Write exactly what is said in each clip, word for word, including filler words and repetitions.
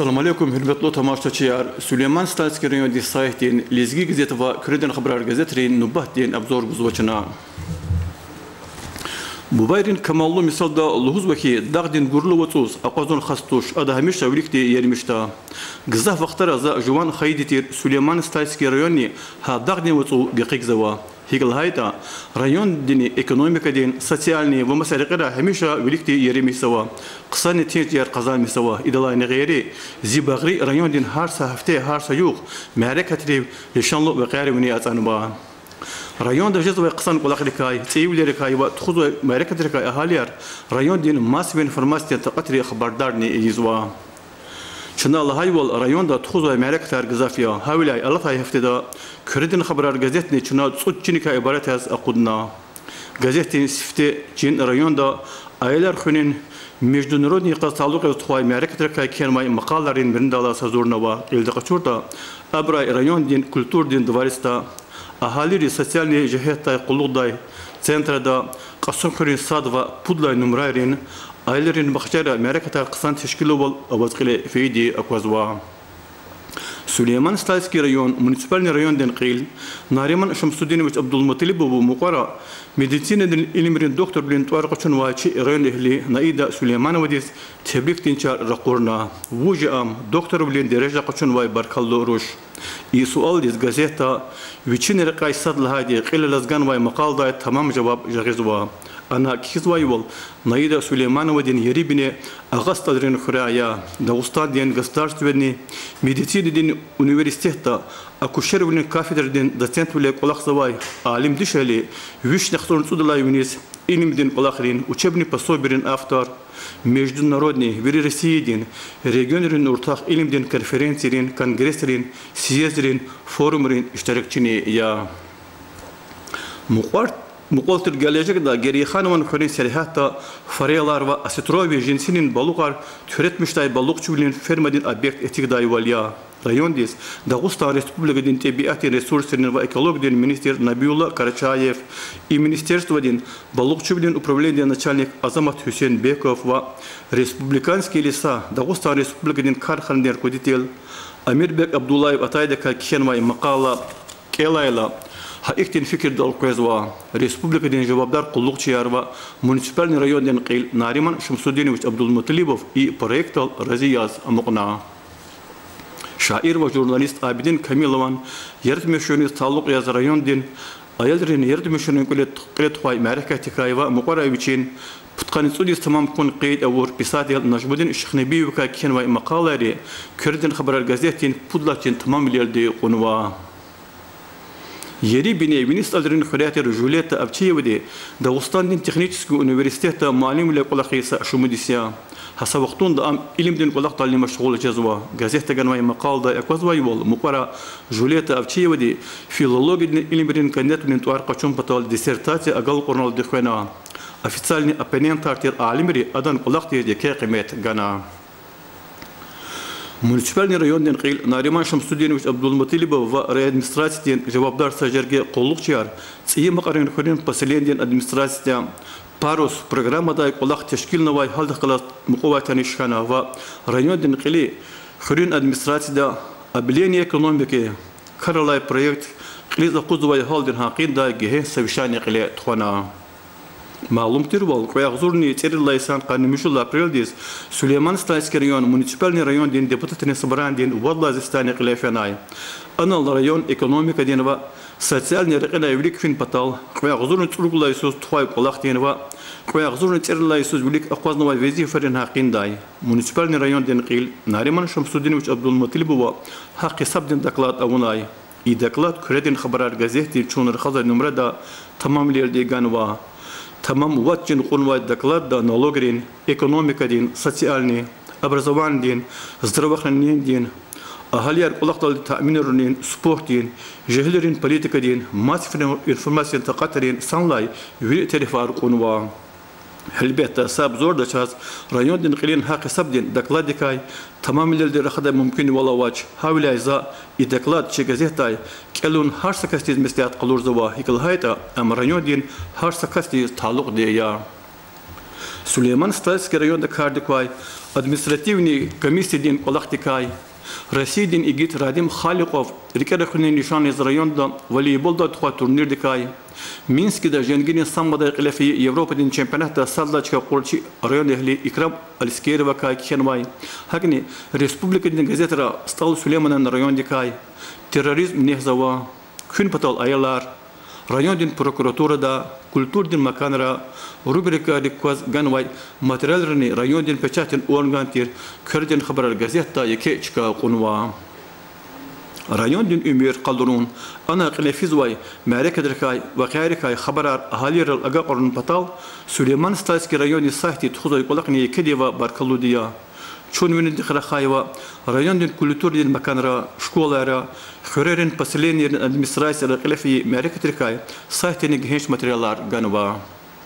Салам алейкум, гьуьрметлу тамашачияр! Сулейман-Стальский райондин сайтдин Лезги газет ва Куьредин хабарар газетрин нубатдин обзор гузва чна. Бубайрин камаллу мисалда лугьузва хьи, дагъдин гурлу вацӀуз акъвазун хас туш, ада гьамиша виликди еримишда. Гзаф вахтара за жуван хайиди тир Сулейман-Стальский районни гьа дагъдин вацӀув гекъигзава. ГьикӀ лагьайтӀа, райондини экономикадин, социальный ва маса рекьера гьамиша виликди еримишзава, хъсан нетижаяр къазанмишзава. Идалайни гъейри, зи багъри райондин гьар са гьафте, гьар са югъ мярекатрив, лишанлу векьяривни ацӀанва. Районда жезвай хъсан кӀвалахрикай, цӀийивилерикай ва тухузвай мярекатрикай агьалияр райондин массовый информациядин такьатри хабардарни ийизва. Чна лагьайвал, районда тухузвай мярекатар гзаф я. Гьавиляй алатай гьафтеда Куьредин хабарар газетни чна цӀуд чиникай ибарат яз акъудна. Газетдин сифте чин районда аялар хуьнин международный йикъаз талукь яз тухвай мярекатрикай кхьенвай макъалайрин мирнидаллаз гьазурнава. Кьилди къачуртӀа, абурай райондин культурадин дворецда, агьалийриз социальный жигьетдай къуллугъдай центрда, Кьасумхуьруьн сад ва пуд лагьай нумрайрин аялрин бахчайра мярекатар хъсан тешкилвал аваз кьиле фейиди аквазва. Сулейман-Стальский район муниципальный райондин кьил Нариман Шамсудинович Абдулмуталибова мукьвара медицинадин илимрин докторвилин тӀвар къачунвай чи районэгьли Наида Сулеймановадиз тебрикдин чар ракъурна. Вуж я ам докторвилин дережа къачунвай баркаллу руш? И суалдиз газетда вичин рекьяй сад лагьайди кьил алаз ганвай макъаладай тамам жаваб жагъизва. Ана кхьизвайвал, Наида Сулеймановадин ери-бине Агъа СтӀалрин хуьряй я. Дагъустандин государственный медицинадин университетда акушервилин кафедрадин доцентвиле кӀвалахзавай алим дишегьли вишни яхцӀурни цӀудалай виниз илимдин кӀвалахрин, учебный пособийрин автор, международный, вири Россиядин, регионрин уртах илимдин конференцийрин, конгрессрин, съезддин, форумрин иштиракчини я. Мукьвар-, мукьвал тир гележегда Герейханован хуьруьн сергьятда форелар ва осетровый жинсинин балугъар туьретмишдай балугъчивилин фермадин объект эцигдайвал я. Райондиз Дагъустан Республикадин тӀебиатдин ресурсрин ва экологиядин министр Набиулла Карачаев, и министерстводин балугъчивилин управленидин начальник Азамат Гьуьсейнбеков ва Республиканские леса Дагъустан Республикадин карханадин руководитель Амирбек Абдуллаев атайдакай кхьенвай макъала кӀелайла, гьа ихьтин фикирдал къвезва республикадин жавабдар къуллугъчияр ва муниципальный райондин кьил Нариман Шамсудинович Абдулмуталибов и проектдал рази яз амукьна. Шаир ва журналист Абидин Камилован яратмишуниз талукь яз райондин аялрин яратмишунин кьиле, кьиле тухвай мярекатдикай ва мукьвара вичин пудкъанни цӀуд йис тамам хьун къейд авур писатель Нажмудин Шихнабиевакай кхьенвай макъалайри Куьредин хабарар газетдин пуд лагьай чин тамамвилелди кьунва. Ери-бине вини СтӀалрин хуьряй тир Жюлетта Овчиевади Дагъустандин технический университетда муаллимвиле кӀвалахиз са шумуд йис я. Гьа са вахтунда ам илимдин кӀвалахдални машгъул жезва. Газетда ганвай макъаладай аквазвайвал, мукьвара Жюлетта Овчиевади филологиядин илимрин кандидатвилин тӀвар къачун патал диссертация агалкьуналди хвена. Официальный оппонентар тир алимри адан кӀвалахдиз еке къимет гана. Муниципальный райондин кьил Нариман Шамсудинович Абдулмуталибов ва райадминистрациядин жавабдар са жерге къуллугъчияр ЦӀийи Макьарин хуьруьн поселенидин администрацияда Парус программадай кӀвалах тешкилнавай гьалдихъ галаз мукьувай таниш хьана ва райондин кьили хуьруьн администрацияда Обеление экономики каралай проект кьилиз акъудзавай гьалдин гьакъиндай гегьенш совещание кьиле тухвана. Малум тирвал, кьве агъзурни цӀерид лагьай йисан къанни муьжуьд лагьай апрелдиз Сулейман-Стальский район муниципальный райондин депутатрин собранидин вад лагьай заседание кьиле фенай. Анал район экономикадин ва социальный рекьинай вилик фин патал кьве агъзурни цӀуруг лагьай йисуз тухвай кӀвалахдин ва кьве агъзурни цӀерид лагьай йисуз вилик акъвазнавай везифайрин гьакъиндай муниципальный райондин кьил Нариман Шамсудинович Абдулмуталибова гьахъ-гьисабдин доклад авунай. И доклад Куьредин хабарар газетдин чун рахазвай нумрада тамамвилелди ганва. Тамам вад чин кьунвай докладда налогрин, экономикадин, социальный, образованидин, здравоохранениедин, агьалияр кӀвалахдалди таъминарунин, спортдин, жегьилрин политикадин, массовый информациядин такьатрин санлай вири терефар кьунва. Гьелбетда, са обзорда чаз райондин кьилин гьахъ-гьисабдин докладдикай тамамвилелди рахадай мумкинвал авач. Гьавиляй за и доклад чи газетдай кӀелун гьар са касдиз меслят къалурзава, гьикӀ лагьайтӀа ам райондин гьар са касдиз талукьди я. Сулейман-Стальский районда кардик квай административный комиссиядин кӀвалахдикай Россиядин игит Радим Халикъов рикӀе рахунин лишан яз районда волейболдалди тухвай турнирдикай, Минскда женгидин самбодай кьиле фейи Европадин чемпионатда сад лагьай чка къурчи районэгьли Икрам Алискеровакай кхьенвай. ГьакӀни республикадин газетра СтӀал Сулейманан райондикай, терроризм негьзава, куьн патал аялар, райондин прокуратурада, культурадин маканра рубрикайрик кваз ганвай материалрини райондин печатдин орган тир Куьредин хабарар газетда еке чка кьунва. Райондин уьмуьр къалурун, анай кьиле физвай мярекатрикай, вакъиайрикай хабарар агьалийрал агакьарун патал Сулейман-Стальский райондин сайтди тухузвай кӀвалахни екеди ва баркаллуди я. Чун винидихъ рахайва райондин культурадин маканра, школайра, хуьрерин поселенийрин администрацияра кьиле фейи мярекатрикай сайтдини гегьенш материалар ганва.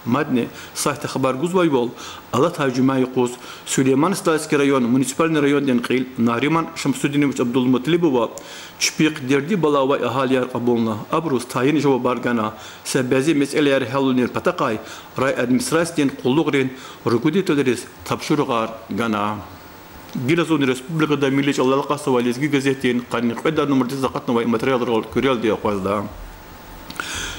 Мадни сайтда хабар гузвайвал, алатай жуьмя юкъуз Сулейман-Стальский район муниципальный райондин кьил Нариман Шамсудинович Абдулмутлибова чпихъ дерди бала авай агьалияр кьабулна, абуруз тайин жавабар гана, са бязи месэлаяр гьялунин патахъай райадминистрациядин къуллугърин руководителриз тапшуругъар гана. Гила зун республикада милли чӀалал алакъаса авай Лезги газетдин къанни кьведай нумрадиз акъатнавай материалрал куьрелди акъвазда.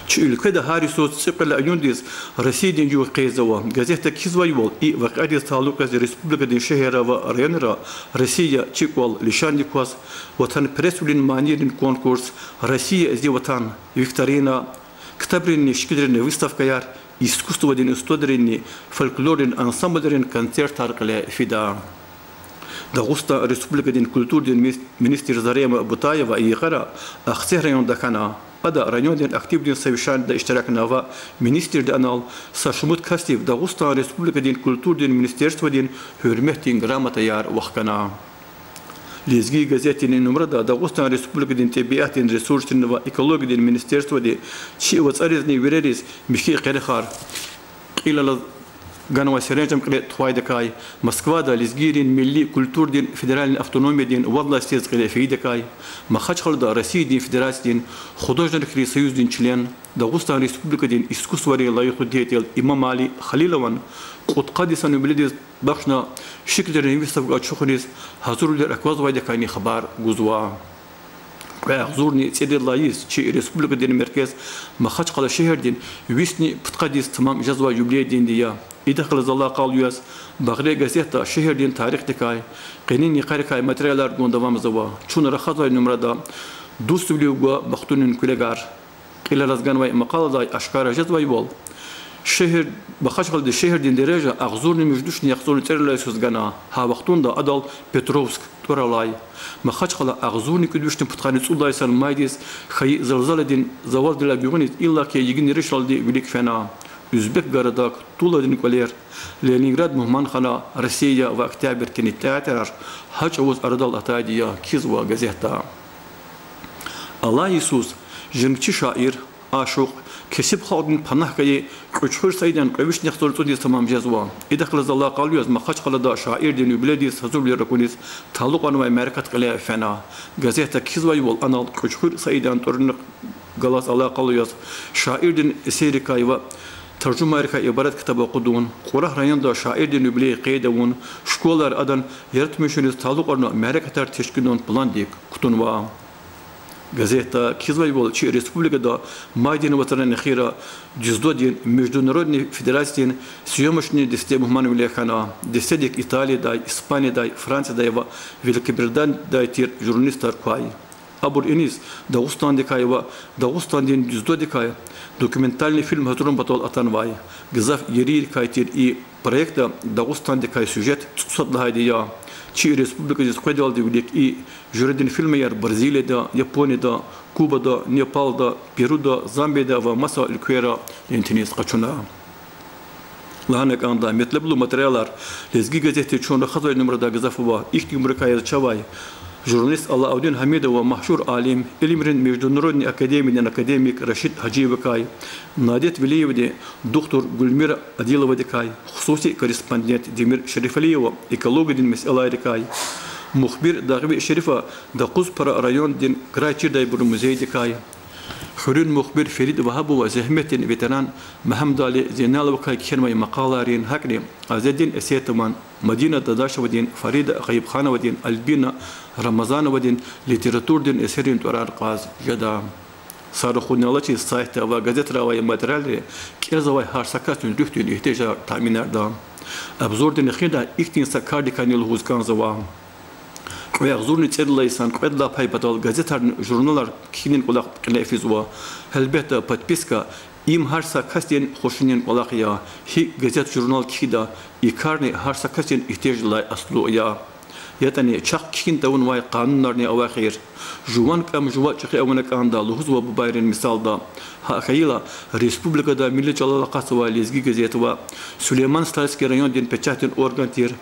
Чи уьлкведа гьар йисуз цӀикьвед лагьай июндиз Россиядин югъ къейдзава. Газетда кхьизвайвал, и вакъиадиз талукь яз республикадин шегьерра ва районра Россия чи кӀвал лишандик кваз, ватанпересвилин манийрин конкурс, Россия зи ватан викторина, ктабринни шикилрин выставкаяр, искусстводин устадринни фольклоррин ансамблрин концертар кьиле фида. Дагъустан Республикадин культурадин мис-, министр Зарема Бутаева и йикъара Ахцегь районда хьана. Ада райондин активдин совещанида иштиракна ва министрди анал са шумуд касдив Дагъустан Республикадин культурадин министерстводин Гьуьрметдин грамотаяр вахкана. Лезги газетдин и нумрада Дагъустан Республикадин тӀебиатдин ресурсрин ва экологиядин министерстводи чи вацӀаризни вирериз михьи къерехар кьилел ганвай серенжем кьиле тухвайдакай, Москвада лезгийрин милли культурадин федеральный автономиядин вад лагьай съезд кьиле фейидакай, Махачкъалада Россиядин Федерациядин художникрин союздин член, Дагъустан Республикадин искусствайрин лайихлу деятель Имамали Халилован кьудкъад йисан юбилейдиз бахшна шикилрин выставка ачухуниз гьазурвилер аквазвайдакайни хабар гузва. Кьве агъзурни цӀерид лагьай йис чи республикадин меркез Махачкъала шегьердин висни пудкъад йис тамам жезвай юбилейдинди я. Идахъ галаз алакъалу яз Багъри газетда шегьердин тарихдикай, къенин йикъарикай материалар гун давамзава. Чун рахазвай нумрада Дуствилив гва бахтунин куьлегар кьилелаз ганвай макъаладай ашкара жезвайвал, шегьер, Махачкъаладиз шегьердин дережа агъзурни муьжуьд вишни агъзурни цӀерид лагьай йисуз гана, гьа вахтунда адал Петровск тӀвар алай. Махачкъала агъзурни кӀуьд вишни пудкъанни цӀуд лагьай йисан майдиз хьайи залзаладин завалдилай гуьгъуьниз иллаки йигин ришалди вилик фена. Уьзбек городок, Туладин кӀвалер, Ленинград мугьманхана, Россия ва Октябрь кинотеатрар гьа чӀавуз арадал атайди я, кхьизва газетда. Алай йисуз женгчи шаир, ашукь, кесиб халкьдин панагь хьайи Кьуьчхуьр Саидан кьве вишни агъзурни цӀуд йис тамам жезва. Идахъ галаз алакъалу яз Махачкъалада шаирдин юбилейдиз гьазурвилер акуниз талукьарнавай мярекат кьиле фена. Газетда кхьизвайвал, анал Кьуьчхуьр Саидан тӀварунихъ галаз алакъалу яз шаирдин эсеррикай ва таржумайрикай ибарат ктаб акъудун, Кьурагь районда шаирдин юбилей къейд авун, школайра адан яратмишунриз талукьарна мярекатар тешкилун пландик кутунва. Газетда кхьизвайвал, чи республикада майдин вацран эхирра дзюдодин международный федерациядин съёмочный десте мугьманвиле хьана. Дестедик Италиядай, Испаниядай, Франциядай ва Великобританиядай тир журналистар квай. Абур иниз Дагъустандикай ва Дагъустандин дзюдодикай документальный фильм гьазурун патал атанвай. Гзаф ерийрикай тир и проектда Дагъустандикай сюжет цӀусад лагьайди я. Чи республикадиз къведалди вилик и жуьредин фильмаяр Бразилияда, Японияда, Кубада, Непалда, Перуда, Замбияда ва маса уьлквейра лентиниз къачуна. Лагьана кӀанда, метлеблу материалар Лезги газетдин чун рахазвай нумрада гзаф ава. Ихьтинбурукай яз чавай журналист Алаудин Гьамидов ва машгьур алим, Илимрин международный академиядин академик Рашид Гьажиевакай, Надет Велиевади духтур Гуьлмира Адиловадикай, хсуси корреспондент Демир Шерифалиева экологиядин месэлайрикай, мухбир Дагъви Шерифа Докъузпара райондин край чирдайбурун музейдикай, Хуьруьн мухбир Ферид Вагьабова зегьметдин ветеран Мегьамедали Зейналовакай кхьенвай макъалайрин, гьакӀни Азеддин Эсетован, Мадина Дадашевадин, Фарида Гъайибхановадин, Альбина Рамазановадин литературадин эсеррин тӀварар кьаз жеда. Са рахунни алачиз, сайтда ва газетра авай материалри кӀелзавай гьар са касдин руьгьдин игьтияжар таъминарда. Обзордин эхирда ихьтин са кардикайни лугьуз кӀанзава. Кьве агъзурни цӀерид лагьай йисан кьвед лагьай пай патал газетарни журналар кхьинин кӀвалах кьиле физва. Гьелбетда, подписка— им гьар са касдин хушунин кӀвалах я. ГьикӀ газет-журнал кхьида, и карни гьар са касдин игьтияждилай аслу я. ЯтӀани чахъ кхьин тавунвай къанунарни ава эхир. Жуван кӀам жува чӀехи авуна кӀанда, лугьузва бубайрин мисалда. Гьа хьайила, республикада милли чӀалал акъатзавай Лезги газет ва Сулейман-Стальский райондин печатдин орган тир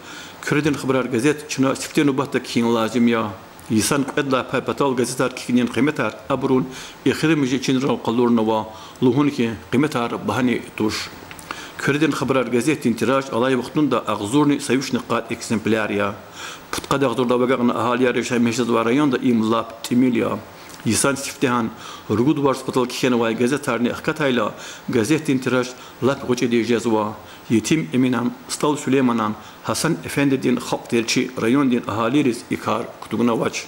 Куьредин хабарар газет чна сифте нубатда кхьин лазим я. Йисан кьвед лагьай пай патал газетар кхьинин къиметар абурун эхиримжи чинрал къалурнава, лугьун хьи, къиметар багьани туш. Куьредин хабарар газетдин тираж алай вахтунда агъзурни са вишни къад экземпляр я. Пудкъад агъзурдав агакьна агьалияр яшамиш жезвай районда им лап тӀимил я. Йисан сифтегьан, ругуд варз патал кхьенвай газетарни хкатайла, газетдин тираж лап гъвечӀиди жезва. Етим Эминан, СтӀал Сулейманан, Гьасан Эфендидин халкьдин чи райондин агьалийриз и кар кутугнавач.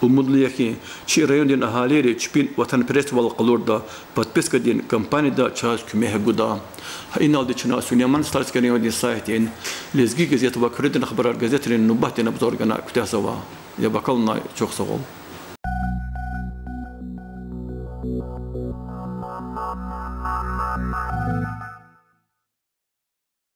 Умуд я хьи, чи райондин агьалийри чпин ватанпересвал къалурда, подпискадин кампанияда чаз куьмек гуда. Гьа иналди чна Сулейман-Стальский райондин сайтдин Лезги газет ва Куьредин хабарар газетрин нубатдин обзор гана куьтягьзава. Яб акалунай чухсагъул.